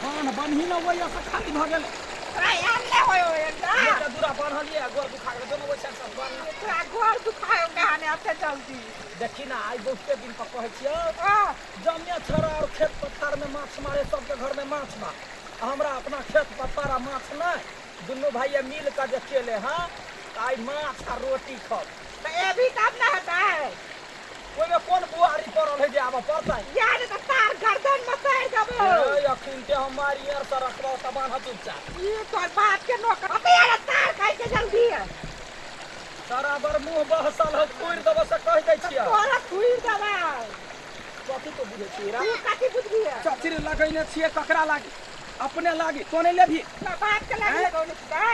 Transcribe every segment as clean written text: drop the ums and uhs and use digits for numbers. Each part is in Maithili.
बान्ह बन्ही ने ओहि से खाली भऽ गेलै। तोरा आनले होय होय ना। एते दूरा बान्हलियै आ गोर दुखा गेलै दोनो ओहि साइड से बान्ह। तोरा गोर दुखायो कहाने एते जल्दी? देखी ना, आइ बहुते दिन पर कहै छियौ। हाँ। जमे छड़ और खेत पथार में माछ मारे, सबके घर में माछ मार, आ हमरा अपना खेत पथार आ माछ नहि। दुनू भाइये मिल कऽ जे केले हँ तऽ आइ माछ आ रोटी खब। तऽ एभी तब ने हेतै। ओहिमे कोन बुआरी पड़ल है जे आबऽ पड़तै? यार तऽ तार गर्दन में सैर देबो। ए, अखन ते हम मारी आर से रखबौ तऽ बान्ह चुपचाप। ई तोर बाप के नौकर अबे यार, तार खाइ के जल्दी है। सारा बर मुँह बहसल है, तोड़ि देबो से कहि दै छियै। तोरा थुइर देबै। कथी तो बुझै छियै रा? तू कथी बुझबी? चचरी लगैने छियै ककरा लागी? अपने लागी तो नहि लेबही? तोरा बाप के लागी हैं? लगौने छी का?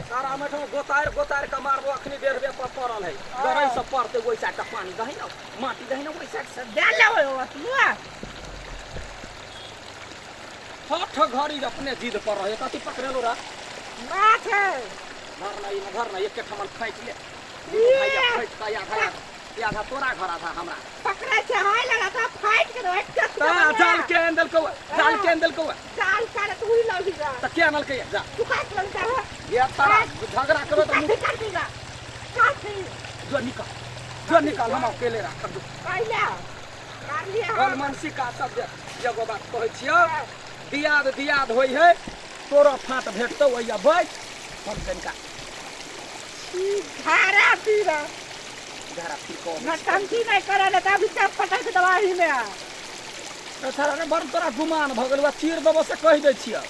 सारा मठो गोतारि गोतारि के मारबो। अखनी बेरबे पर पड़ल है, गरई सब पड़तै। ओहि साइड के पानी दही ने, माटी दही ने ओहि साइड से। दे ले हो तू। हठ घड़ी अपने जिद पर रहे। कथी पकड़ेलो रा? माछ है। धर ना, ई धर ना, एक ठमन फाटि ले। दुनू भाइया फाटि कऽ आधा आधा, आधा तोरा घर आधा हमरा। पकड़े छै हाय लगा था फाइट के रोक के। ता जाल के आनि देलकौ, जाल के आनि देलकौ। जाल काटे तू ही लगी जा। तऽ के आनलकै? जा। तू काट लगी जा। ये तारा झगड़ा तू करबै तऽ काटी कर दीगा काटी। जो निकल, जो निकल, हम अकेले राखब जो। पहले कर लिया। गल मनसी का सब जे एगो बात कहै छियौ, दियाद दियाद होइ है, तोरो फाँट भेटतौ। ओहिया बैठ, हम तनिका घारा पीरा। घरा फिर कऽ अबै छी। नौटंकी नहीं करे ने अभी तक पटक दवाई में। रे साला रे, बड़ तोरा गुमान भऽ गेल। चीर देबो से कहि दै छियौ।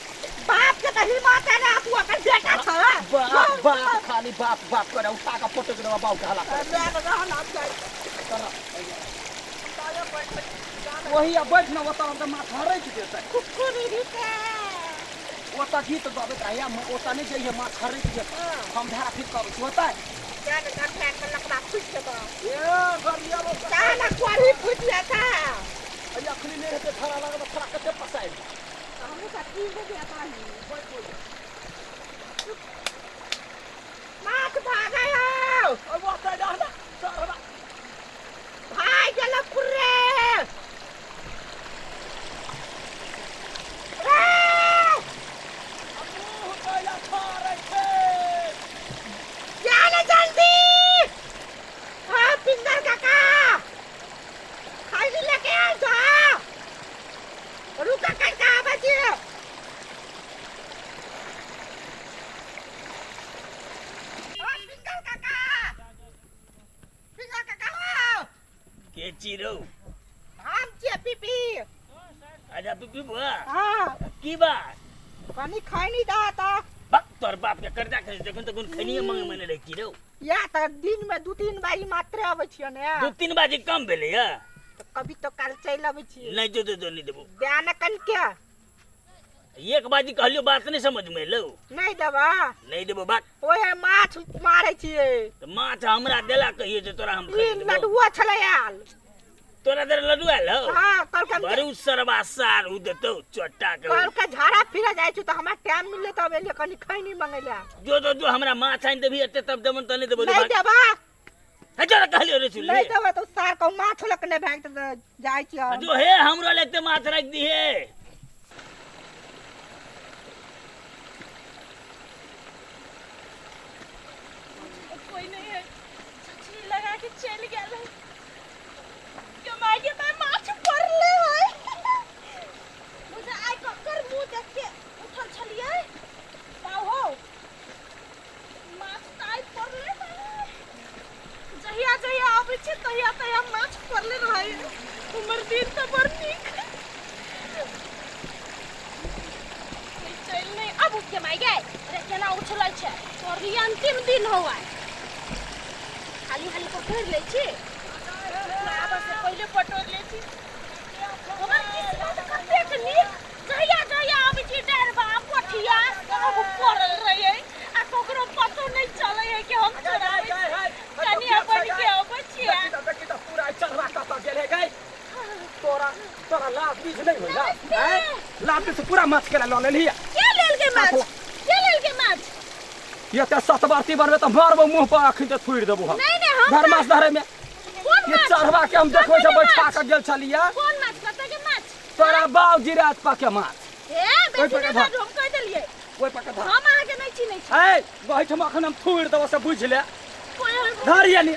बाप के तऽ हिम्मत है ना, तू अपन बेटा छ। बाप बाप, खाली बाप बाप करे, उठा कऽ पटक देबो बाप के हला करे। मैं रहल अब जाय। वही आ बैठ न ओतऽ, हम तऽ माथ हरैक जेतै। कुकुरी के। ओतऽ गीत गबैत रहिया, ओतऽ नहि जइहे, माछ हरैक जेतै। हम धारा फिर करै छी ओतऽ। जाने का फैन में लकड़ा फूट जेतौ। ए गरियाबो। काला कोरी फूट जाता। अखनी नहि हेतै धरा लागल तऽ थोड़ा कते पसारि। हमहूँ तऽ की दे देता ही। माछ भागै हौ। ओतऽ रहना चढ़बा। भाग गेल पुर्रे रे। मुँह कैला फाड़ै छै? चल जल्दी। हाँ पिंदर काका, खैनी लेके आयल जा। रुका, कनिका आबै छी। हाँ, पिंदर काका, पिंदर काका हो। के चिरौ? हम छियै पीपी। अच्छा पीपी बुआ। हाँ। की बात? कनी खैनी दह तऽ। बक तोर बाप के कर्जा खरीद देखन तऽ कोन खैनिये मांगे मने रहे की रौ? या तऽ दिन में 2-3 बारी मात्रे अबै छियै ने। 2-3 बाजी कम भेलै या। तऽ कभी तो काल चलि अबै छियै। नहीं, जो जो जो, नहीं देबो। दे ने कनिके। एक बाजी कहलियो, बात नहीं समझ में एलौ? नहीं देबा? नहीं देबो बात। ओहे माछ मारै छियै। तऽ माछ हमरा देला कहियो जे तोरा हम ई खरीद देबो? लड्डुआ छलै आयल। तोरा देर लड्डू आयल हौ? हाँ, कहलकै हम। बरू सरबा सार उ देतौ चोटा के। कहलकै झाड़ा फिरे जाइ छी तऽ हमरा टाइम मिललै तब एलियै कनि खैनी मंगै लए। जो जो जो, हमरा माछ आनि देबही एते तब देबन, तऽ नहीं देबो। नहीं देबा? हे जोरा कहलियो रे, सुनली? नहीं देबा तऽ सार कहू माछ लऽ के नहि भागि तऽ जाइ छी हम। जो हे, हमरो ले एते माछ राखि दिहे। कोई नहीं है, छछरी लगा के चल गेल है। कमाई के मैं माछ पड़ले है। मुझे आइ ककर मुंह देख के उठल छलियै? पाव हो, माछ तऽ आइ पड़ले है। जहिया जहिया आबै छै तहिया तहिया माछ पड़ले रहै। हमर दिन तऽ बड़ नीक। कोई चलि नहि आबू के माय गे। अरे केना उछलै छै तोर? ई अंतिम दिन हो आइ। हाली हाली पकड़ि लै छी, आबऽ से पहिले पटोर लै छी। हमर किस्मत कतेक नीक, जहिया जहिया आबै छी डेरबा पोठिया सब पड़ल रहै आ ककरो पतो नहि चलै है कि हम चोराबै छी। कनिया बनि के अबै छियै। देखी तऽ, देखी तऽ, पूरा चढ़वा कतऽ गेल है गई। तोरा तोरा लाभ बीज नहि होइ ना? आँय? लाभ बीज पूरा माछ केना लऽ लेलही? के लेलकै माछ? के लेलकै माछ? ये तऽ सतबरती बनबे तऽ मारबो मुँह पर, अखन तऽ थुड़ि देबो हम। नहीं नहीं, हम घर माछ धरे में कोन ये माछ? चढ़वा के हम देखबै छै कतऽ के बैठा माछ? के गेल छलियै। कोन माछ? कतऽ के माछ? तोरा बाप जी रात पाके माछ ए ओहि बेसी पर नहि धर। बाजू, हम कहि देलियै ओहि पर धर। हम अहाँके नहि चिन्है छी। ए वहीठाम अखन हम थूरि देबो से बुझि ले। कोई धरिए नि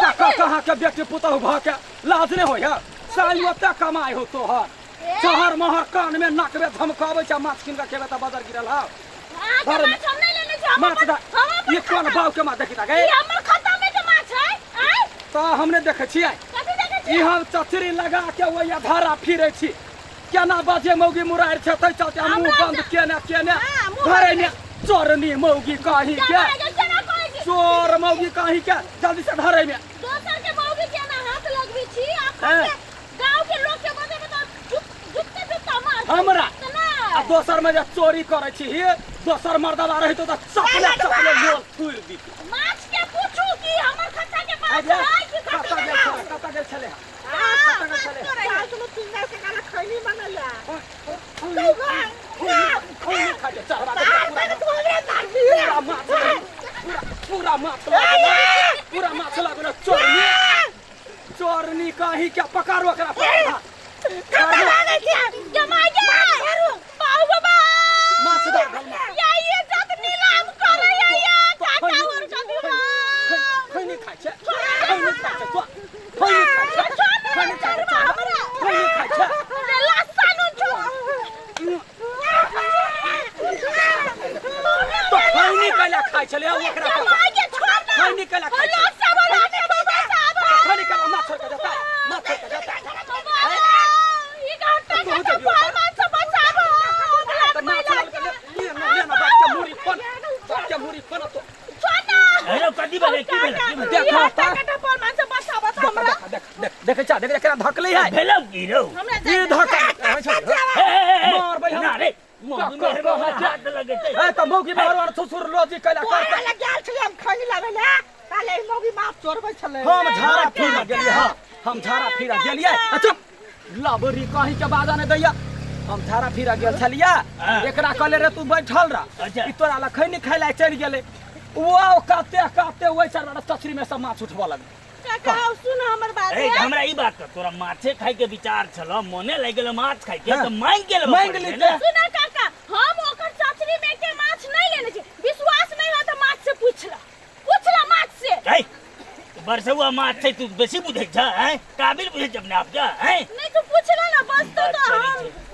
कका कहाँ के बेटी पुतहु भऽ के लाज नहि होइ है साल ओते कमाइ हो तोहर शहर महर कान में नाक में धमकाबै छै माछ कीन के खेबै तऽ बजर गिरल हौ। अहाँके धर। माछ हम नहि लेने छी, हम माछ अपन दा हम अपन ई कोन खाता- बाव के माछ देखी ता गए ई हमर खाता में के माछ है आँय? तऽ हम नहि देखै छियै। कथी देखै ई छियै? हम चचरी लगा के ओहि धारा फिरै छी केना बाजे मौगी मुरारि छै तै चलते हम मुँह हमरा बंद केने केने हाँ, मुँह धरे बंद ने चोरनी मौगी कहीं के केना गे, केना कहै छी? चोर मौगी कहीं के जल्दी से धरे में दोसर के मौगी केना हाथ लगबै छी? अपन हाँ। के गाँव के लोग के बजेबै तऽ जुत्ते जुत्ता मारतै। हमरा? तऽ नहि। आ दोसर में जे चोरी करै छी दोसर मर्दबा रहितो तऽ चपले चपले लोल थुरि दितै। माछ के पूछू कि हमर खत्ता के माछ आइ है कि कतऽ खत्ता गेल के छलै माछ? कतऽ गेल छलै हाँ, कतऽ गेल छलै? साल सुनो पिंगा के काला खैनी बनला। खैनी खा के चढ़वा दे पूरा तू हमरा मारबी। पूरा माछ लागल, पूरा पूरा माछ लागल, पूरा माछ लागल। चोरनी चोरनी कहीं के पकड़ो एकरा पकड़। जमाई गे, बाबू बाबा। माछ दे घरमे। या ये जात नीलाम करे या या काका और कथी बा? खैनी खाइ छै खैनी खाइ छै तो खैनी खाइ छै खैनी खाइ छै खैनी खाइ छै। रे लासा नु छु। तो खैनी कैला खाइ छलै ओकरा जमाई गे, छोड़ ना। खैनी कैला खाइ छै? लासा वाला के बाबा साहब। खैनी कैला माछ छोड़ के जेतै माछ छोड़ के जेतै? ई घंटा तू के जबियो। पाल माछ से बचाबो। तऽ माछ लऽ के ले ले ले ना बाप के मुरी खोल बाप के मुरी खोल तो। छोड़ ना। हेलो कथी भेलै की भेलै की भेलै? देखो तऽ। कटा पाल माछ से बचाबो देख हमरा। देख देख देख देखै छ देख केना धकलै है। भेलौ की रौ? हमरा ई धक हे, हे, हे, हे। मारबै हम। ना रे मौगी कह, मेहरबान कह, कह। हाथ लगेतै। ए तऽ मौगी मेहरबान ससुर लोजी कैला तोरा करतै। लग गेल छलै हम खैनी लाबै ले ताले ई मौगी माछ चोरबै छलै। हम झाड़ा फिरा गेलियै हँ हम झाड़ा फिरा गेलियै। अच्छा लबरी कहीं के बाजा नहि दैया। हम झाड़ा फिरा गेल छलियै हाँ। एकरा कहले रे तू बैठल रह अच्छा। ई तोरा लग खैनी खाइ लए चलि गेलै वो काते काते ओहि सरबरा चचरी में सब माछ उठबऽ लगलै। काका आउ सुन हमर बात। ए हमरा ई बात कर तोरा माछे खाय के विचार छल मोने लागि गेल माछ खाय के हाँ। तऽ मांगि गेल मांगि लिते। सुन काका हम ओकर चचरी में के माछ नहीं लेने छी। विश्वास नहीं हो तो माछ से पूछ ल पूछ ल माछ से। ए बरसुआ माछ छै तू बेसी बुझै छ हैं काबिल बुझै छ अपने आप के हैं? नहीं तू पूछ ल ना बस तो बात तो करै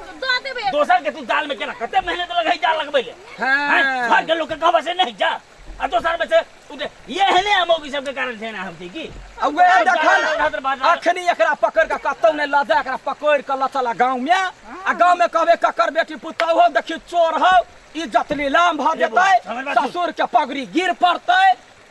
हम दऽ देबै। दोसर के तू जाल में केना कते मेहनत लगै जाल लगबै ले हाँ। हैं? घर के लोग के कहबा से नहीं जा आ दोसर में से उठे ये है ने मौगी सबके कारण छै ना हम छी की आ वएह देखल देखल अखनी एकरा पकड़ के कतौ नहि लऽ जा एकरा पकड़ के लऽ चला गाँव में आ गाँव में कहबे ककर बेटी पुतहु हो देखी चोर हो इज्जत नीलाम भऽ रे बौआ, जेतै हमर बात सुन। ससुर के पगड़ी गिर पड़तै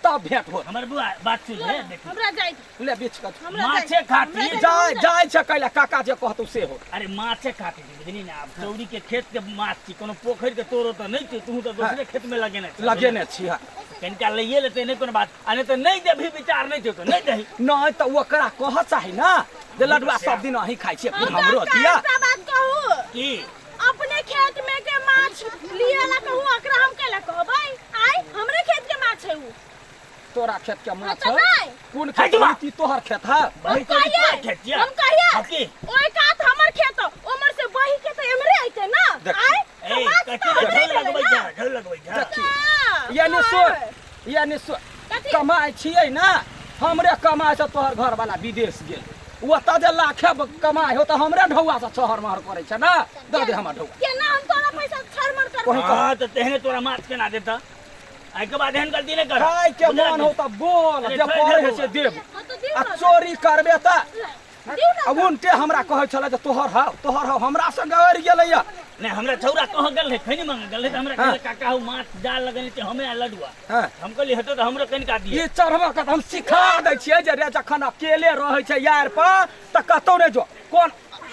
तब भेंट होत। हमर बुआ बात सुन ले देखी। हमरा जाय दे। ले बीच के हमरा माछे जाय दे। खातिर हमरा जाय जाय छै कैला काका जे कहतौ से हो। अरे माछे खातिर छी, बुझली ना आब चौरी के खेत के माछ छी कोनो पोखरि के तोरो तऽ नहि छै तू तऽ दोसरे खेत में लगेने छी। लगेने छी हँ। कनिका लैए लेतै नहि कोनो बात आ नहि तऽ नहि देबही विचार नहि छौ तऽ नहि दही। नहि तऽ ओकरा कहऽ चाही ना जे लडुआ सब दिन अहीं खाइ छियै हम हमरो काका दिया। एकटा बात कहू की? अपने खेत में के माछ लिए ला कहू ओकरा हम कैला कहबै? आय हमरे खेत के माछ है उ। तोरा खेत के माछ अच्छा, है? नहि। कोन है खेत? जुबा। ई तोहर खेत है? भाई हम तोरी कहिए तोहर खेत छियै। हम कहिए हँ की? ओय कात हमर खेत ओमर से बही के तऽ एमरे अइते ना। देख। आय ए तऽ माछ कथी तऽ रे, हमरे ढोल भेलै लगबै ना। छह ढोल लगबै छह। देखी। ना, यानी सुन यानी सुन कथी? कमाइ छियै ना हमरे कमाइ से तोहर घर वाला विदेश गेल ओतऽ जे लाखे कमाइ हो तऽ हमरे ढौआ से छहर महर करै छै ना दऽ दे हमर ढौआ। केना हम तोरा पैसा छरमर करबै? वही कह। हाँ तऽ तेहने तोरा माछ केना देतऽ एहिके बाद एहन गलती नहि कर। खाय के बुझलक मन हो तऽ बोल अरे जे छोड़ि पड़ै दे है से बौआ। देब। हाँ तऽ दियौ आ ना। चोरी करबे तऽ दियौ ना। आ उनटे हमरा कहै छलै जे तोहर हौ तोहर हौ हमरा संगे अड़ि गेलैया। नहि हमरा छौरा कहाँ गेल रहै खैनी मांगे गेल रहै तऽ हमरा हाँ। कहलक काका हौ माछ जाल लगेने छै हमे आ लडुआ। हाँ। हम कहलियै हेतौ तऽ हमरो कनिका दिअ। ई चढ़बऽ के तऽ हम सिखा दै छियै जे रे जखन अकेले रहै छै यार पर तऽ कतौ नहि जो कोन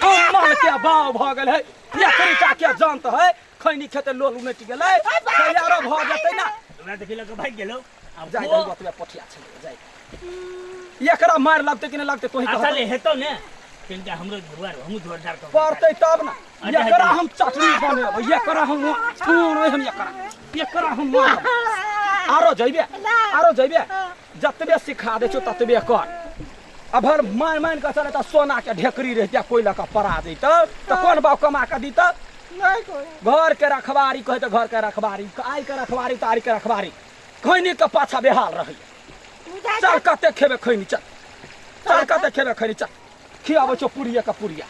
अम्मल के बाव भऽ गेल है एकरी के जंत है खैनी खेते लोल उनटि गेलै तैयारो भऽ जेतै ना। हमरा देखि लऽ कऽ भागि गेलौ आब जाय ओ- दही बतबे पोठिया छलै जाय एकरा मारि लगतै कि नहि लगतै तोही अच्छा कह। ले हेतौ ने कनिका हमरो झोर हमहूँ झोर झार कऽ पड़तै तब ना। अच्छा, एकरा हेतै। हम चटनी बनेबै एकरा हम छोड़ै हम एकरा एकरा हम मारब। आरो जइबे आरो जइबे जतबे सिखा दै छियौ ततबे कर। आ भर मान मान कऽ चले तऽ सोना के ढेकरी रहिते कोइ लऽ कऽ पड़ा जैतौ तऽ कोन बाप कमा कऽ दितौ? नहि कोइ। घर के रखबारी कहै तऽ घर के रखबारी, आइ के रखबारी तऽ आइ के रखबारी, खैनी के पाछा बेहाल रहै। तू जा। चल, कते खेबे खैनी? चल चल, कते खेबे खैनी? चल, खियाबै छौ पुड़िया के पुड़िया।